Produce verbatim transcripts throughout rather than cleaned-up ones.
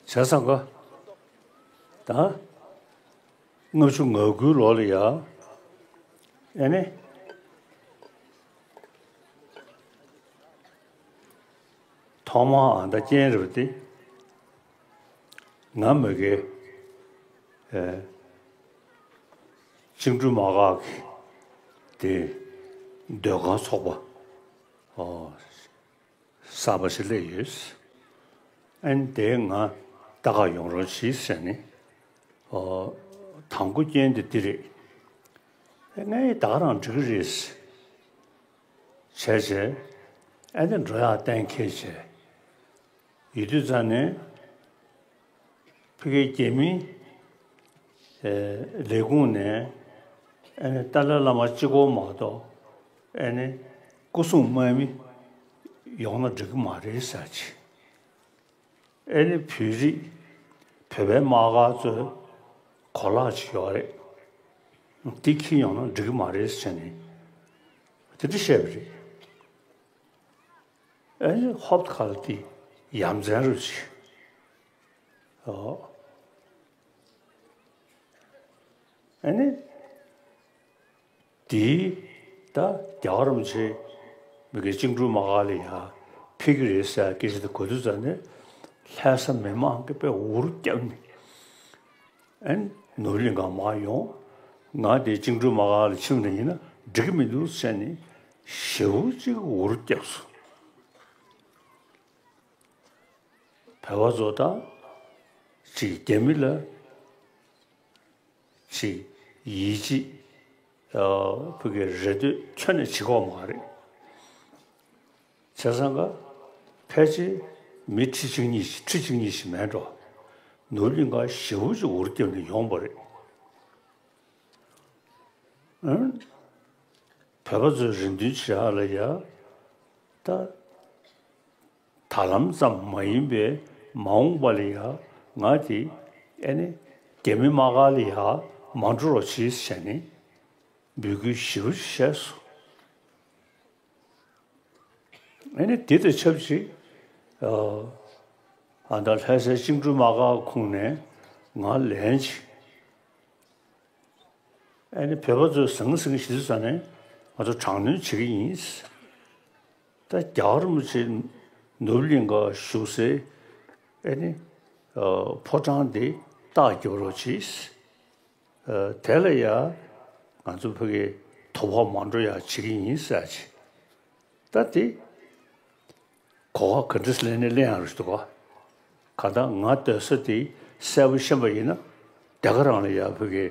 བྱས་ཙང་ཀ། ད། ལྔ་བཅུ་ང་དགུའི་ལོ་ལ་ཡ། ཨེ་ནི། ཐོག་མར་ཨ་མདའ་རྐྱེན་རེད་པ་དེ། ང་མ་གི། ཨེ། བཅིངས་འགྲོལ་དམག་སྒར་གྱི། དེ། སྡོད་ཁང་ཚོགས་པ། ཨོ། གསར་པ་ཞིག་སླེབས་ཡོད། ཨན་དེ་ང་ལྟ་ག་ཡོང་རོགས་གྱིས་ཟེར་ནས། ཨོ། དང་པོ་རྐྱེན་དེ་འདི་རེད། ཨེ་ངས་ད་ག་རང་འགྲིག་གི་རེད། བྱས་བྱས། ཨ་ནི་འགྲོ་ཡག་གཏན་འཁེལ་བྱས། ཡོད་དུས་ཙང་ནས། ཕ་གིའི་རྒྱ་མིའི། ཨེ། ལས་ཁུངས་ནས། ཨ་ནི་ཏཱ་ལའི་བླ་མ་གཅིག་པོ་མ་གཏོགས། ཨ་ནི། སྐུ་སྲུང་དམག་མི། ཡོང་ན་འགྲིག་གི་མ་རེད་ཟེར་གྱི། ཨ་ནི་བོད་རིགས། བོད་པའི་དམག་སྒར་ཚོའི་གོ་ལག་ཅིག་ཡོད་རེད། འདི་འཁྱེར་ཡོང་ན་འགྲིག་གི་མ་རེད་ཟེར་ནས། དེ་འདྲ་བཤད་པ་རེད། ཨ་ནི་ཧོབ་ཁ་ལ་དེ་ཡ་མཚན་རུ་ཆེ། ཨོ། ཨ་ནི། དེ། ད་རྒྱལ་བ་རིན་པོ་ཆེ། མ་གི་བཅིངས་འགྲོལ་དམག་སྒར་ལ་ཡ། ཕེབས་ཀྱི་རེད་ཟེར་སྐད་ཆ་དེ་གོ་དུས་ཙང་ནས། ལྷ་ས་མི་མང་གིས་དཔེ་འུར་བརྒྱབ་ནས། ཨན། ནོར་གླིང་ག་མར་ཡོང་། ང་དེ་བཅིངས་འགྲོལ་དམག་སྒར་ལ་ཕྱིན་པ་ཡིན་ན་འགྲིག་གི་མི་འདུག་ཟེར་ནས། ཞེ་པོ་ཅིག་འུར་བརྒྱབ་སོང་། བོད་པ་ཚོ་དང་། ཅིག་རྒྱ་མི་ལ། ཅིག་ཡིད་ཆེས། ཨ། ཕ་གི་རེ་ལྟོས་ཁྱོན་ནས་བྱེད་ཀྱི་ཡོད་མ་རེད། བྱས་ཙང་ཀ། ཕལ་ཆེར་མི་ཁྲི་གཅིག་གཉིས་ཤིག་ཁྲི་གཅིག་གཉིས་ཤིག་མེད་འགྲོ། ནོར་གླིང་ག་ཞེ་པོ་ཅིག་འུར་བརྒྱབ་ནས་ཡོང་བ་རེད། ཨང་། བོད་པ་ཚོའི་རེ་འདུན་བྱེད་ཡག་ལ་ཡ། ད། ད་ལམ་ཙམ་མ་ཡིན་པའི་མ་འོངས་པ་ལ་ཡ། ང་དེ། ཨེ་ནི། རྒྱ་མི་དམག་སྒར་ལ་ཡ། མ་འགྲོ་རོགས་གྱིས་ཟེར་ནས། འབོད་སྐུལ་ཞེ་པོ་ཅིག་བྱས་སོང་། ཨེ་ནི་དེ་དང་ཆབས་ཅིག་ཨ། ཨ་ད་ལྷ་སའི་བཅིངས་འགྲོལ་དམག་སྒར་ཁོངས་ནས་ང་ལན་ཅིག་ཨེ་ནི་བོད་པ་ཚོས་ཟང་ཟིང་ཞིག་བཟོས་ནས་ང་ཚོ་དྲག་གནོན་བྱེད་ཀྱི་ཡིན། ད་རྒྱལ་བ་རིན་པོ་ཆེ་ནོར་བུ་གླིང་ག་བཞུགས་སའི་ཨེ་ནི་ཨ། ཕོ་བྲང་འདི་རྟགས་རྒྱབ་རོགས་གྱིས། ཨ། དེ་ལ་ཡ། ང་ཚོ་ཕ་གི་དོ་ཕོག་མ་འགྲོ་ཡ་བྱེད་ཀྱི་ཡིན་ཟེར་ཅིག་ད་དེ། གོ་སྐབས་ག་འདྲས་ལེན་ནས་ལེན་ཡག་རེད་འདུག་ག་གང་ལྟར་ང་སྡོད་ས་དེ་གསལ་པོ་ཤེས་པ་ཡིན་ན། དེ་ག་རང་ལ་ཡ་ཕ་གི།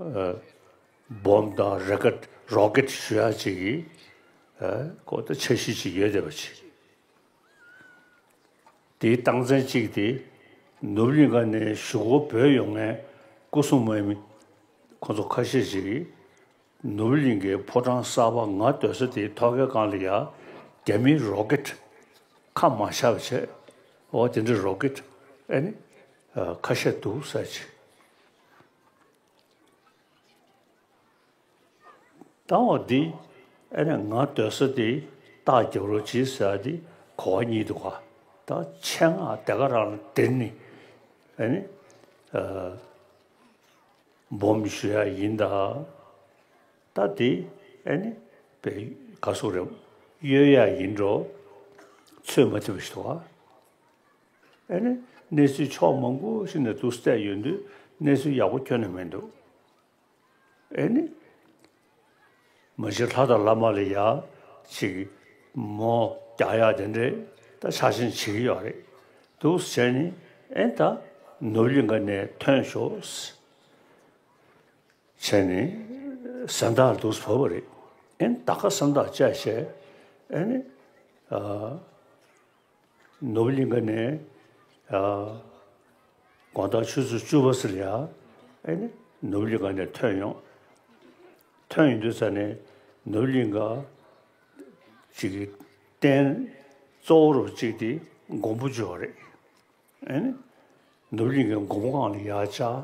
ཨ། སྦོམ་དང་རོ་ཀེད་རོ་ཀེད་ཞུ་ཡག་ཅིག་གི། ཨ། ཁོ་ད་འཆར་གཞི་ཅིག་ཡོད་བསྡད་པ་ཅིག་དེའི་རྟགས་མཚན་གཅིག་དེ། ནོར་བུ་གླིང་ག་ནས་གཞུག་གུ་བྲོས་ཡོང་མཁན་སྐུ་སྲུང་དམག་མི་ཁོང་ཚོ་ཁ་ཤས་ཤིག་གིས། ནོར་བུ་གླིང་གའི་ཕོ་བྲང་གསར་པ་ང་སྡོད་ས་དེའི་ཐོག་ཁའི་སྒང་ལ་ཡ། རྒྱ་མིའི་རོ་ཀེད་ཁ་མ་བཞག་པ་བྱས། འོ་དེ་འདྲའི་རོ་ཀེད་ཨེ་ནི། ཨ། ཁ་ཤས་འདུག་ཟེར་ཅིག་ད་འོ་འདི། ཨེ་ནས་ང་སྡོད་ས་དེ་རྟགས་རྒྱབ་རོགས་གྱིས་ཟེར་ཡ་དེ་གོ་བ་རྙེད་འདུག་ག་ད་ཆེད་མངགས་དེ་ག་རང་ལ་དེར་ནི། ཨེ་ནི། ཨ། སྦོམ་ཞུ་ཡ་ཡིན་ད། ད་དེ། ཨེ་ནི། པའི་ག་སོག་རེད། གཡོལ་ཡ་ཡིན་འགྲོ། ཚོད་མ་ཐིག་པ་ཞིག་འདུག་ག་ཨེ་ནི། གནས་ཚུལ་ཕྱོགས་མང་པོ་ཞིག་ནས་འདུག་བལྟས་ཡོང་དུས་གནས་ཚུལ་ཡག་པོ་ཁྱོན་ནས་མི་འདུག་ཨེ་ནི། མ་གཞི་ལྷ་དང་བླ་མ་ལ་ཡ་ཅིག་མོ་རྒྱག་ཡག་དེ་འདྲས་ད་ཆ་ཤས་བྱེད་ཀྱི་ཡོད་རེད། འདུག་བྱས་ནས་ཨེ་ད་ནོར་གླིང་ག་ནས་ཐོན་ཤོག་བྱས་ནས་སེམས་ཐག་འདུག་བབས་པ་རེད། ཨེ་ད་ག་སེམས་ཐག་བཅད་བྱས་ཨེ་ནི། ཨ། ནོར་བུ་གླིང་ག་ནས། ཨ། དགོང་དག་ཆུ་ཚོད་བཅུ་པ་ཙམ་ལ་ཡ། ཨེ་ནི། ནོར་བུ་གླིང་ག་ནས་ཐོན་ཡོང་། ཐོན་ཡོང་དུས་ཙ་ནས་ནོར་བུ་གླིང་ག་ཅིག་གི་རྟེན་གཙོ་བོ་རུ་གཅིག་དེ་མགོན་པོ་བྱོས་པ་རེད། ཨེ་ནི། ནོར་བུ་གླིང་གའི་མགོན་པོ་སྒང་ལ་ཡ་བཅར།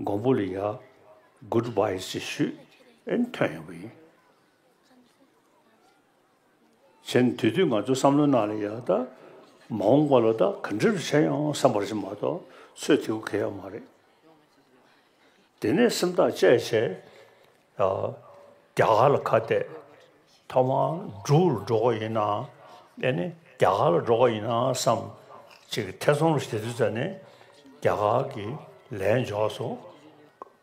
མགོན་པོ་ལ་ཡ་གུཌ་བྷའི་ཞེས་ཞུས། ཨེ་ནི་ཐོན་ཡོང་བ་ཡིན། བྱས་ནས་དེ་དུས་ང་ཚོའི་བསམ་བློའི་ནང་ལ་ཡ་ད། མ་འོངས་པ་ལ་ད་ག་འདྲ་རུ་བྱས་ཡོང་བསམ་པར་ཞིག་མ་གཏོགས་ཚོད་ཐིག་གི་ཡོད་མ་རེད། དེ་ནས་སེམས་ཐག་བཅད་བྱས། ཨ། རྒྱ་གར་ལ་ཁ་གཏད། ཐོག་མར་འབྲུག་ལ་འགྲོ་དགོས་ཡིན་ན། ཨེ་ནི་རྒྱ་གར་ལ་འགྲོ་དགོས་ཡིན་ན་བསམ། ཅིག་ཐེ་ཚོམ་ལ་བྱེད་དུས་ཙ་ནས་རྒྱ་གར་གྱི་ལན་འབྱོར་སོང་།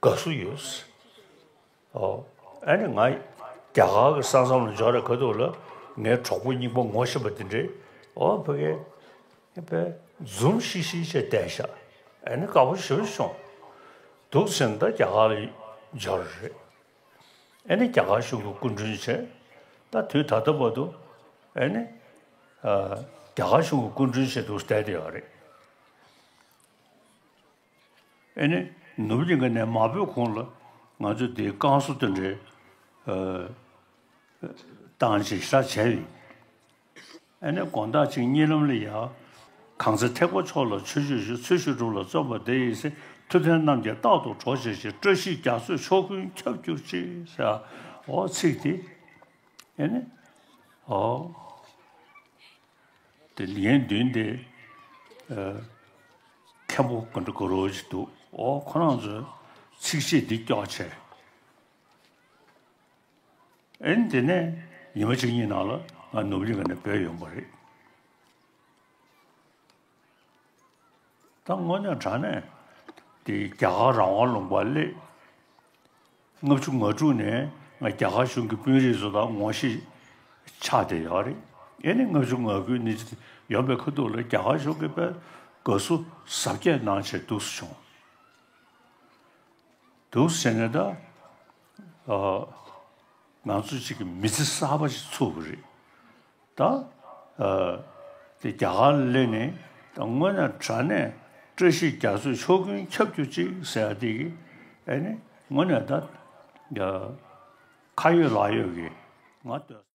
དགའ་བསུ་ཡོད། ཨོ། ཨ་ནི་ང་རྒྱ་གར་གྱི་ས་མཚམས་ལ་འབྱོར་རེ་ཁ་ཐུག་ལ་ངའི་གྲོགས་པོ་རྙིང་པ་ངོ་ཤེས་པ་དེ་འདྲས། ཨོ་ཕ་གི། ཨེ་པའི་འཛུམ་ཤིག་ཤིག་བྱས་བསྡད་ཤག་ཨ་ནི་དགའ་པོ་ཞེ་པོ་བྱུང་། འདུག་ཟེར་ན་ད་རྒྱ་གར་ལ་འབྱོར་རེད། ཨ་ནི་རྒྱ་གར་གཞུང་གི་སྐུ་མགྲོན་བྱས། ད་དུས་ད་ལྟ་བར་དུ་ཨ་ནི། ཨ། རྒྱ་གར་གཞུང་གི་སྐུ་མགྲོན་བྱས་འདུག་བསྡད་བསྡད་ཡོད་རེད། ཨེ་ནི། ནུབ་གླིང་ག་ནས་མ་བོད་གོང་ལ་ང་ཚོ་འདིའི་བསྐང་གསོ་དེ་འདྲའི། ཨ། བཏང་བྱས་ཞེ་དྲག་བྱས་ཡིན། ཨེ་ནི་དགོང་དག་ཅིག་གཉིད་ལམ་ལ་ཡ། གང་ཚེ་ཐེག་པ་མཆོག་ལ་ཆོས་སྤྱོད་ཞུ། ཚུལ་ཤིང་སྒྲུབ་ལ་བརྩོན་པ་འདི་ཡིས་ཟིན། ཐུབ་བསྟན་རྣམས་ཀྱིས་རྟག་ཏུ་གྲོགས་བྱེད་ཅིང་། བཀྲ་ཤིས་རྒྱ་མཚོས་ཕྱོགས་ཀུན་ཁྱབ་གྱུར་ཅིག་ཟེར། འོ་ཚིག་དེ། ཨེ་ནི། འོ། དེ་ལན་བདུན་དེ། ཨ། མཁན་པོ་ག་འདྲ་ག་རོ་ཞིག་འདུག་ཨོ་ཁོ་རང་ཚོས་ཚིགས་བཅད་འདི་སྐྱོར་བྱས། ཨེ་ནི་དེ་ནས་ཉི་མ་གཅིག་གཉིས་ནང་ལ་ང་ནུབ་གླིང་ག་ནས་བྲོས་ཡོང་པ་རེད། ད་དངོས་གནས་དྲང་གནས་དེ་རྒྱ་གར་རང་དབང་ལུང་པར་སླེབས། ལྔ་བཅུ་ང་དྲུག་ནས་ང་རྒྱ་གར་གཞུང་གི་དཔོན་རིགས་ཚོ་དང་ངོ་ཤེས་ཆགས་བསྡད་ཡོད་རེད། ཨེ་ནི་ལྔ་བཅུ་ང་དགུའི་ནས་ཡོང་པའི་ཁ་ཐུག་ལ་རྒྱ་གར་གཞུང་གིས་དཔེ་དགའ་བསུ་གཟབ་རྒྱས་གནང་བྱས་འདུག་སེ་བྱུང་། འདུག་ཟེར་ནས་ད། ཨ། ང་ཚོ་གཅིག་གི་མི་ཚེ་གསར་པ་ཞིག་ཚུགས་པ་རེད། ད། ཨ། དེ་རྒྱ་གར་ལ་སླེབས་ནས་ད་དངོས་གནས་དྲང་གནས་བཀྲ་ཤིས་རྒྱ་མཚོས་ཕྱོགས་ཀུན་ཁྱབ་གྱུར་ཅིག་ཟེར་ཡ་དེ་གི། ཨེ་ནི་དངོས་གནས་ད། ཨ། ཁ་ཡོད་ལག་ཡོད་ཀྱི་ང་ལྟོས།